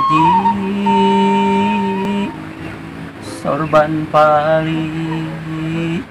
Haji sorban palid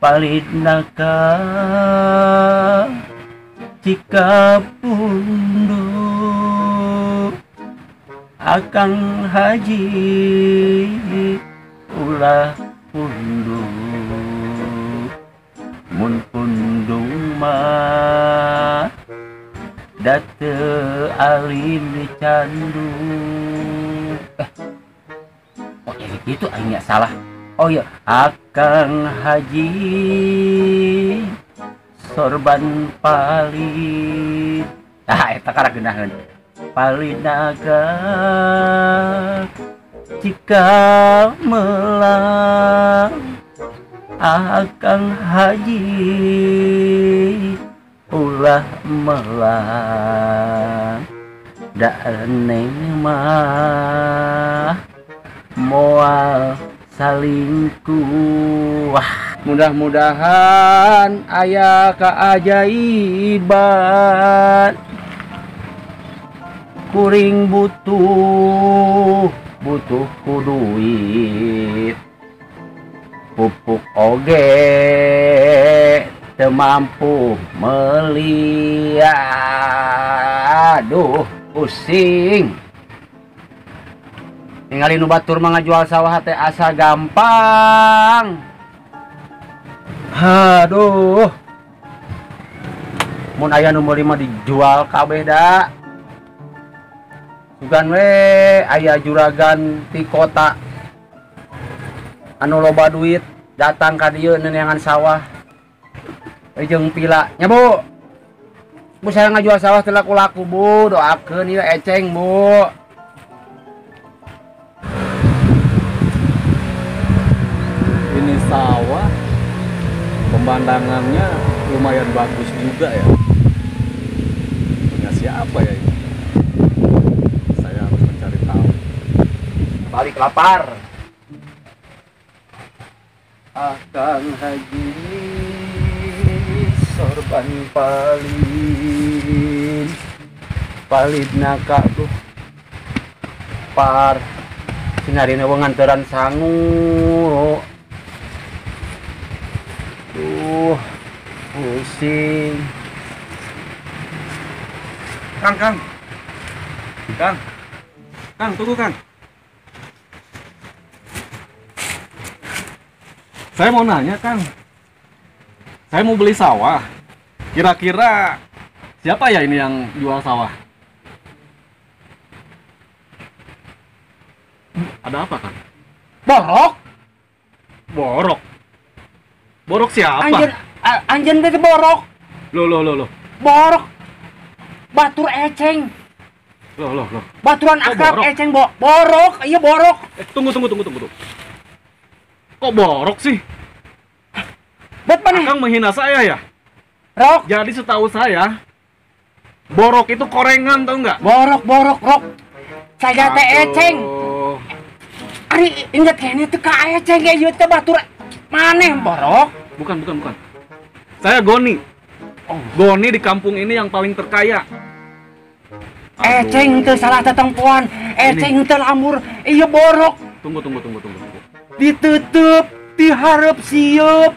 palid naka Cikapundung Akang Haji ulah pundung mun pundung mah da teu alim candu. Oh ya gitu aing nya salah. Oh ya, Akang Haji sorban palid. Ah eta karak geunaheun. Palid naga jika melang Akang Haji ulah melang da neng mah moal salingkuh. Wah, mudah-mudahan aya keajaiban. Kuring butuh butuh ku duit pupuk oge teu mampu meuli. Aduh pusing ningali nu batur mah ngajual sawah teh asa gampang. Aduh mun aya nu meuli mah dijual kabeh da. Sugan we aya juragan ti kota anu loba duit datang ka dieu neneangan sawah jeung pila nya Bu. Bu saya ngajual sawah teu laku-laku Bu, doakeun ieu eceng Bu. Ini sawah pemandangannya lumayan bagus juga ya. Punya siapa ya ini? Saya harus mencari tahu. Balik lapar. Akang Haji sorban palid palid naka tuh par sinarina nganteran sangu. Tuh pusing. Kang, Kang. Kang. Kang, tunggu Kang. Saya mau nanya Kang. Saya mau beli sawah. Kira-kira siapa ya ini yang jual sawah? Ada apa Kang? Borok? Borok? Borok siapa? Anjen, anjen teh borok. Loh, loh, loh, loh. Borok. Batur eceng. Loh, loh, loh. Baturan akrab eceng, borok. Iya borok. Tunggu, tunggu, tunggu, tunggu. Kok borok sih? Buat mana? Akang menghina saya ya? Rok. Jadi setahu saya, borok itu korengan tau nggak? Borok, borok, rok. Saya teh eceng. Ari inget kayaknya tuh ka eceng ya, ieu teh batur maneh borok. Bukan, bukan, bukan. Saya Goni. Oh. Goni di kampung ini yang paling terkaya. Eceng teu salah tetempoan, eceng teu lamur, iya borok. Tunggu, tunggu, tunggu, tunggu, tunggu. Ditutup, diharap siap.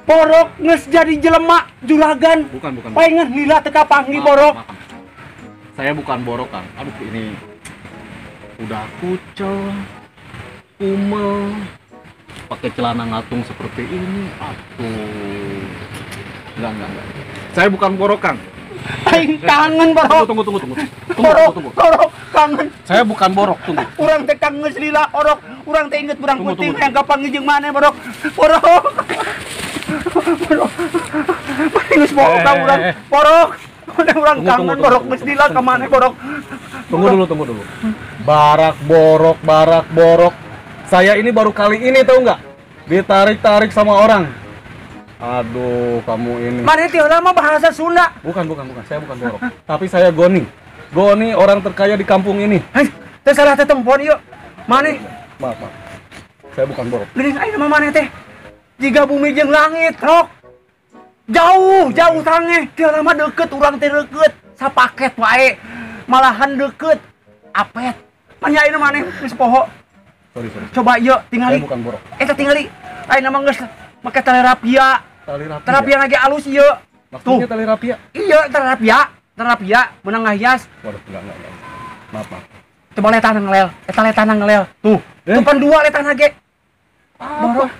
Borok geus jadi jelema juragan. Bukan, bukan. Palingan lila teu kapanggih borok. Maaf. Saya bukan borok, Kang. Aduh, ini udah kucel, kumel, pakai celana ngatung seperti ini. Aduh. Enggak, enggak. Saya bukan borok, Kang. Aing kangen borok. Tunggu, tunggu, tunggu. Tunggu, borok, tunggu, tunggu. Borok, kangen. Saya bukan borok, tunggu. Urang teh kangen lila borok. Urang teh inget urang putih yang kapan jeung maneh borok. Borok. Borok. Geus borok ka urang. Borok. Urang kangen borok geus lila ka maneh borok. Tunggu dulu, tunggu dulu. Barak borok, barak borok. Saya ini baru kali ini tahu nggak? Ditarik-tarik sama orang. Aduh, kamu ini. Mana itu lama bahasa Sunda? Bukan, bukan, bukan. Saya bukan borok. Tapi saya Goni. Goni orang terkaya di kampung ini. Hei, teh salah tetempon yuk. Mana? Maaf, maaf. Saya bukan borok. Geuning aing mah maneh teh. Jiga bumi jeung langit, rok. Jauh, jauh tange. Teu lama deket urang teh deket. Sapaket wae. Malahan deket. Apet. Pan ayeuna maneh geus poho. Sorry, sorry. Coba ieu tingali. Saya bukan borok. Eta tingali. Ayeuna mah geus make tali rapia. Tali rapia. Tali rapia lagi alus ieu. Maksudnya tali rapia? Iya, tali rapia. Tali rapia meunang ngahias. Waduh, enggak. Maaf, maaf. Coba letahna ngelel. Eta letahna ngelel. Tuh. Tuh pan dua letahna ge. Borok.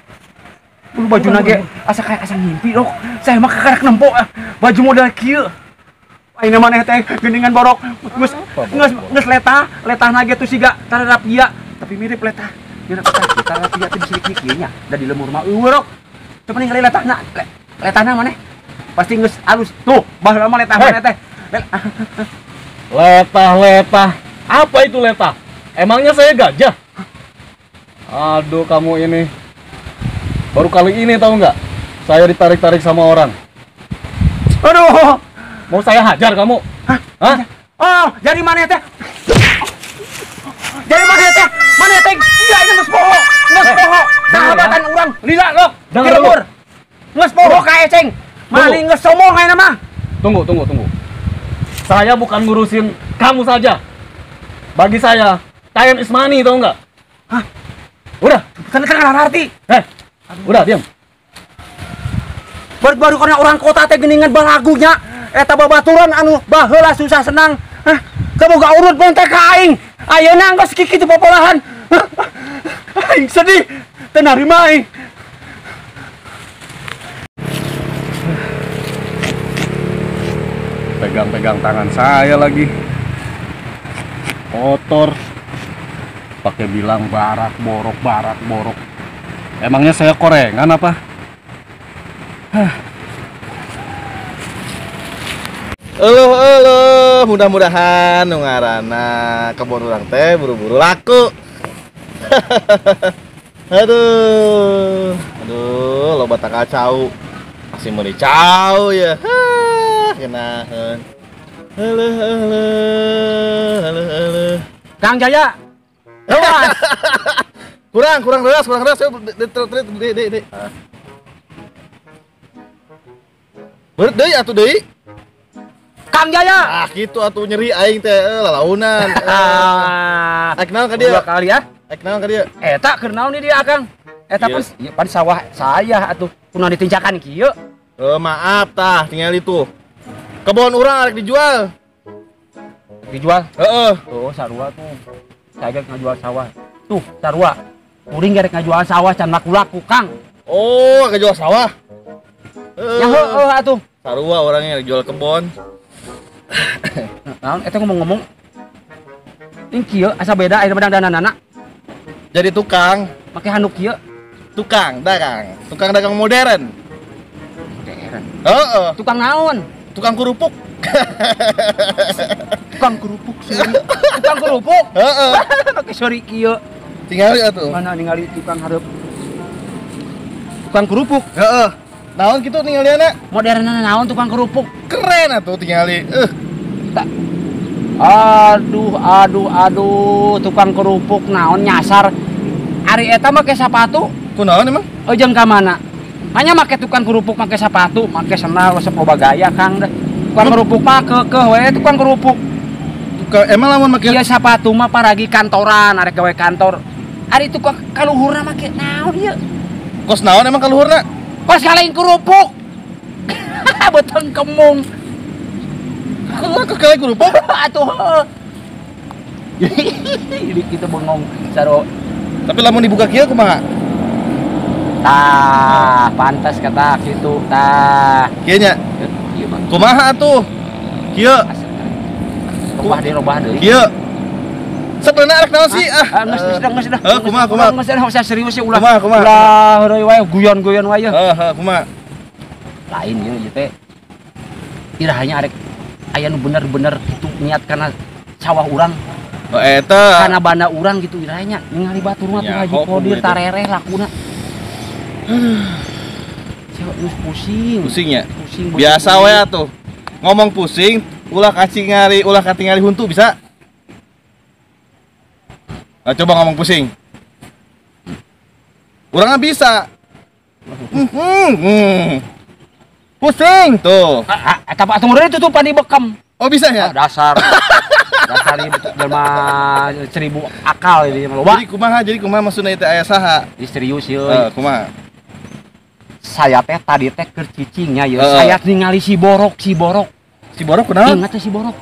Bulu baju nage asa kayak asa ngimpi dok. Saya mah kakarek nempo baju model kieu. Ayeuna maneh teh geuningan borok. Geus geus geus letah, letahna ge tuh siga tali rapia, tapi mirip letah. Mirip letah, tali rapia teh bisa kieu nya. Da di lemur mah eueuh rok. Coba ningali letahna. Letahna maneh pasti geus alus. Tuh, baheula mah letah maneh teh. Letah, letah. Apa itu letah? Emangnya saya gajah? Aduh, kamu ini. Baru kali ini tahu nggak? Saya ditarik-tarik sama orang. Aduh, mau saya hajar kamu? Hah? Hah? Oh, jadi mana teh? Jadi mana teh? Mana teh? Enggak, ini geus poho. Geus poho. Sahabatan urang lila loh. Jangan lembur. Geus poho ka eceng. Mali geus sombong ayeuna mah. Tunggu, tunggu, tunggu. Saya bukan ngurusin kamu saja. Bagi saya, time is money, tahu nggak? Hah? Udah, kan kan arti. Udah, diam. Baru-baru karena orang kota teh geuningan balagunya eta babaturan anu baheula susah senang. Hah? Kaboga urut pun teh ka aing. Ayeuna geus kikitu popolahan. Aing sedih, teu narima aing. Pegang-pegang tangan saya lagi. Kotor. Pakai bilang barak borok, barak borok. Emangnya saya korengan apa? Hah. Eluh eluh, mudah-mudahan nu ngaranna kebon urang teh buru-buru laku. Aduh, aduh, loba tangkal cau. Masih meuli cau ya. Hah, geunaheun. Eluh eluh, eluh eluh. Kang Jaya. Lewas. Kurang deras, kurang deras. Di. Beureup deui atuh deui. Kang Jaya. Ah, kitu atuh nyeri aing teh lalaunan. Aing naon ka dieu? Dua kali ya. Aing naon ka dieu? Eta keur naon di dieu Akang? Eta pun ieu pan sawah saya atuh kunaon ditinjakan kieu. Maaf tah, tingali tuh. Kebon urang arek dijual. Dijual? Heeh. Oh, sarua tuh. Saya ge ngajual sawah. Tuh, sarua. Kuring gerek ngajual sawah can laku-laku, Kang. Oh, ngajual sawah. Ya heueuh atuh. Sarua orangnya jual kebon. Naon eta ngomong-ngomong ini kieu asa beda aya bedang dananana. Jadi tukang, make handuk kieu. Tukang dagang, tukang dagang modern. Modern. Heeh. Tukang naon? Tukang kerupuk. Tukang kerupuk sih. Tukang kerupuk. Heeh. Make sori kieu. Tingali atuh. Mana ningali tukang hareup. Tukang kerupuk. Heeh. Naon kitu tinggaliana? Modernna naon tukang kerupuk? Keren atuh tingali. Aduh, aduh, aduh, tukang kerupuk naon nyasar. Ari eta make sepatu. Kunaon emang? Ojeng ka mana? Hanya make tukang kerupuk make sepatu, make sendal resep loba gaya Kang deh. Tukang kerupuk mah keukeuh we tukang kerupuk. Tukang emang lamun make ieu sepatu mah paragi kantoran, arek gawe kantor. Ari tukang kaluhurna make naon ieu? Kos naon emang kaluhurna? Kos kaleng kerupuk. Beteng kemung. Kok kaleng kerupuk? Atuh. Jadi kita bengong saro. Tapi lamun dibuka kieu kumaha? Tah, pantas kata kitu tah. Kieu nya. Ieu mah. Kumaha atuh? Kieu. Robah deui, Kieu. Sebenarnya arek naon sih? Ah, geus geus dah. Heuh, kumaha kumaha. Geus dah serius ya ulah. Kumaha kumaha. Ulah heureuy wae guyon-guyon wae. Heeh, heuh, kumaha. Lain ieu ieu teh. Irahanya arek aya nu bener-bener kitu niat kana sawah urang. Oh, eta. Kana banda urang gitu irahanya ningali batur mah tuh Haji Kodir tarereh lakuna. Saya geus pusing. Pusing ya? Pusing. Biasa we atuh. Ngomong pusing, ulah katingali, ulah katingali huntu bisa. Nah, coba ngomong pusing. Urangnya bisa. Pusing tuh. Eta Pak tunggu tutupan di bekam. Oh bisa ya? Ah, dasar. Dasar ieu jelema 1000 akal ini mah loba. Jadi kumaha maksudna ieu teh aya saha? Jadi serius ieu. Heeh, kumaha? Saya teh tadi teh keur cicingnya ieu. Saya ningali si Borok, si Borok. Si Borok kunaon? Ingat teh si Borok.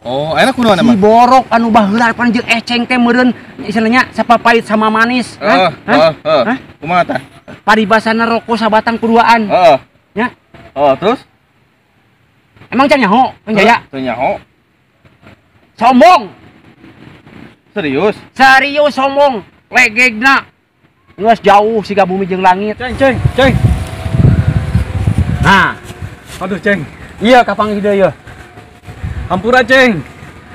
Oh, enak kunaon emang? Si Borok anu baheula pan jeung eceng teh meureun istilahnya sapapait sama manis. Heeh, heeh. Kumaha tah? Paribasana rokok sabatang kuduaan. Heeh. Nya. Oh, terus? Emang can nyaho, Kang Jaya? Teu nyaho. Sombong. Serius? Serius sombong. Legegna. Geus jauh siga bumi jeung langit. Ceng, ceng, ceng. Nah. Aduh, ceng. Iya, kapanggih deui ieu. Hampura, ceng.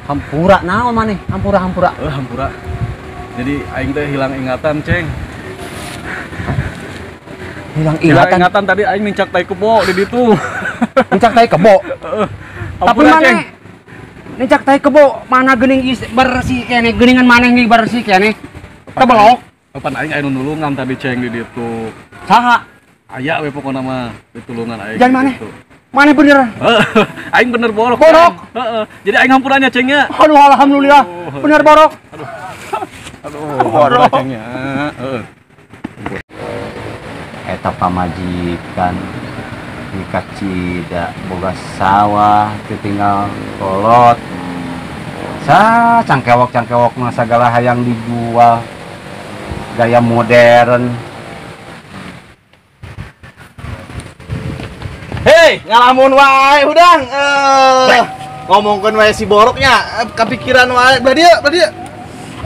Hampura naon maneh? Hampura, hampura. Hampura. Jadi aing teh hilang ingatan, ceng. Hilang ingatan. Hilang ingatan tadi aing nincak tai kebo di ditu. Nincak tai kebo. Tapi maneh nincak tai kebo mana geuning bersih keneh, geuningan maneh nih bersih keneh. Tebelok. Pan aing aya nulungan tadi ceng di ditu. Saha? Aya we pokona mah ditulungan aing. Jangan maneh. Maneh bener. Aing bener borok. Borok. Heeh. Jadi aing hampurannya cengnya. Aduh alhamdulillah. Bener borok. Aduh. Aduh, borok cengnya. Heeh. Eta pamajikan di kacida boga sawah tinggal kolot sa cangkewok-cangkewok mah sagala hayang dijual gaya modern. Hei, ngalamun wae hudang. Ngomongkeun wae si boroknya, kepikiran wae. Belah dieu, belah dieu.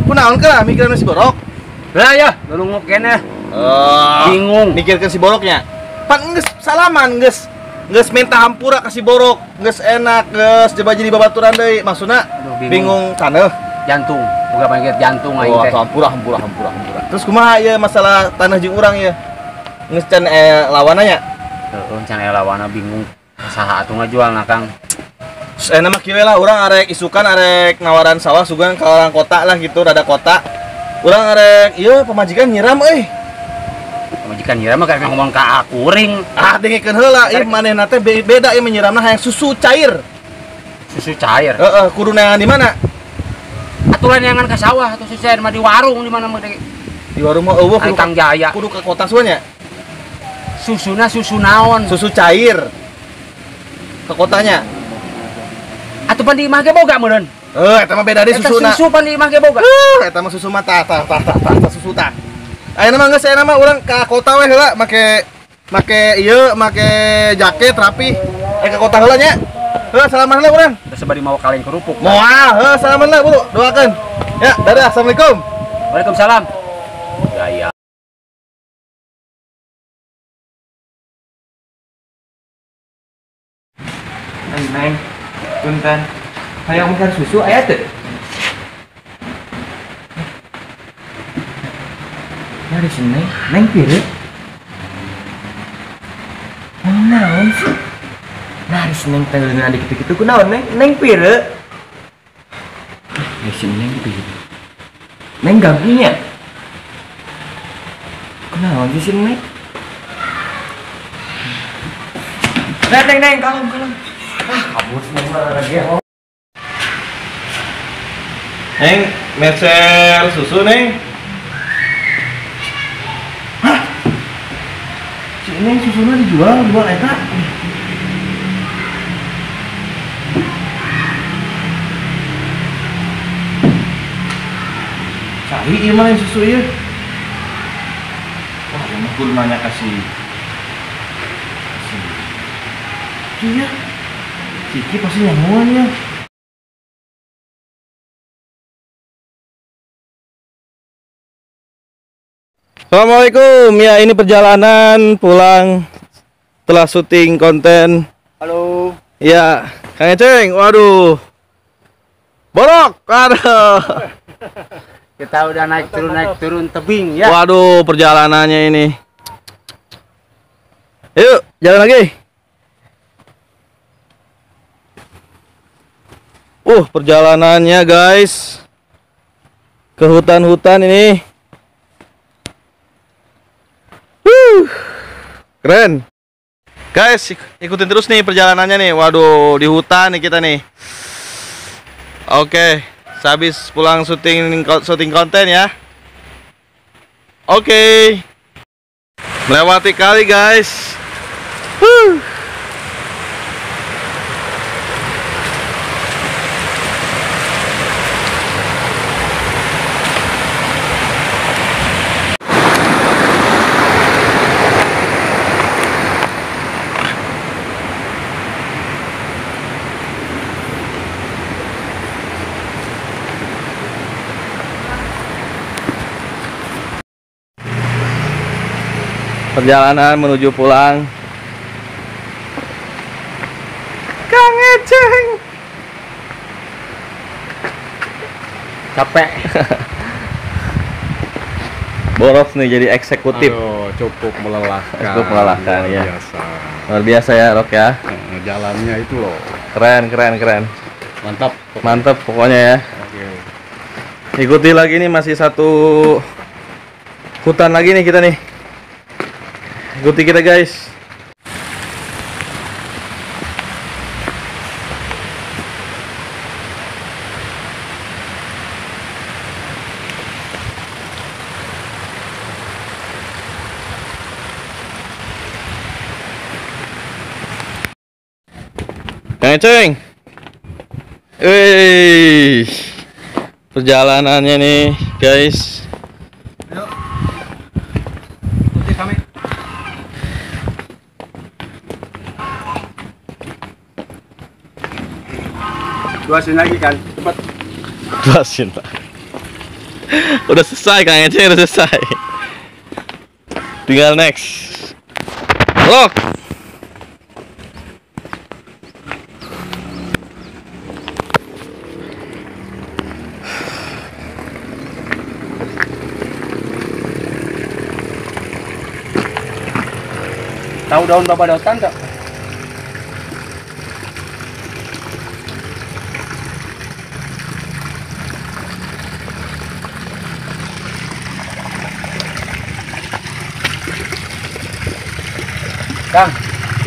Kunaon keur mikiran si borok? Lah ya, nulungok keneh. Bingung mikirkan si boroknya. Pan geus salaman geus. Geus minta hampura ka si borok, geus enak, geus coba jadi babaturan deui. Maksudna bingung taneuh jantung, boga penyakit jantung aing teh. Oh, hampura hampura hampura hampura. Terus kumaha ieu masalah tanah jeung urang ieu? Geus can lawanna nya? Heeh, can aya lawanna bingung. Saha atuh ngajualna, Kang? Terus enak mah kieu lah, urang arek isukan arek nawaran sawah sugan ka orang kota lah gitu, rada kota. Urang arek ieu pamajikan nyiram euy. Pamajikan nyiram mah kayak ngomong ka aku ring. Ah, dengekeun heula, ieu manehna teh beda ieu menyiramna hayang susu cair. Susu cair? Heeh, kudu neangan di mana? Aturan neangan ka sawah atau susu cair mah di warung di mana mah Di warung mah eueuh kudu Kang Jaya. Kudu ke kota suanya. Susuna susu naon? Susu cair. Ke kotanya. Atuh pan di imah ge boga meureun. Eta mah beda deui susuna. Eta susu pan di imah ge boga. Eta mah susu mah tah tah tah tah susu tah. Ayeuna mah geus ayeuna mah urang ka kota we heula make make ieu make jaket rapi. Ke kota heula nya. Heuh salaman heula urang. Teu sabari mawa kaleng kerupuk. Moal, heuh salaman heula buru, doakeun. Ya, dadah, assalamualaikum. Waalaikumsalam. Gaya. Neng, punten. Hayang meser susu aya teu? Nyari si Neng, Neng pireut. Naon sih? Nah, si Neng teh leungeun adik kitu-kitu kunaon Neng? Neng pireut. Si Neng pireut. Neng ganggunya. Kunaon sih si Neng? Neng, Neng, Neng, kalem, kalem. Ah, kabur si Neng mah lagi. Neng, meser susu, Neng. Hah? Si Neng susunya dijual, jual eta. Cari ieu mah susu ieu. Wah, ieu mah kudu nanya ka si Iya. Kiki pasti nyamuan ya. Assalamualaikum. Ya, ini perjalanan pulang setelah syuting konten. Halo. Ya, Kang Eceng. Waduh. Borok. Aduh. Kita udah naik turun tebing ya. Waduh, perjalanannya ini. Yuk, jalan lagi. Perjalanannya guys. Ke hutan-hutan ini. Keren. Guys, ikutin terus nih perjalanannya nih. Waduh, di hutan nih kita nih. Oke, sehabis pulang syuting konten ya. Oke. Melewati kali, guys. Huh. Perjalanan menuju pulang. Kang Eceng capek. Boros nih jadi eksekutif. Aduh, cukup melelahkan. Cukup melelahkan luar ya. Biasa. Luar biasa ya, Rok ya. Jalannya itu loh. Keren, keren, keren. Mantap. Mantap pokoknya ya. Oke. Ikuti lagi nih, masih satu hutan lagi nih kita nih. Ikuti kita guys. Kang Eceng. Wih, perjalanannya nih guys. Ayo. Ikuti kami. Dua sin lagi kan, cepat. Dua sin lagi. Udah selesai Kang Eceng, udah selesai. Tinggal next. Lock. Tahu daun babadotan tak? Kang,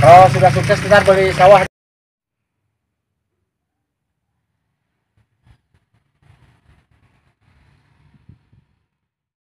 kalau sudah sukses ntar beli sawah.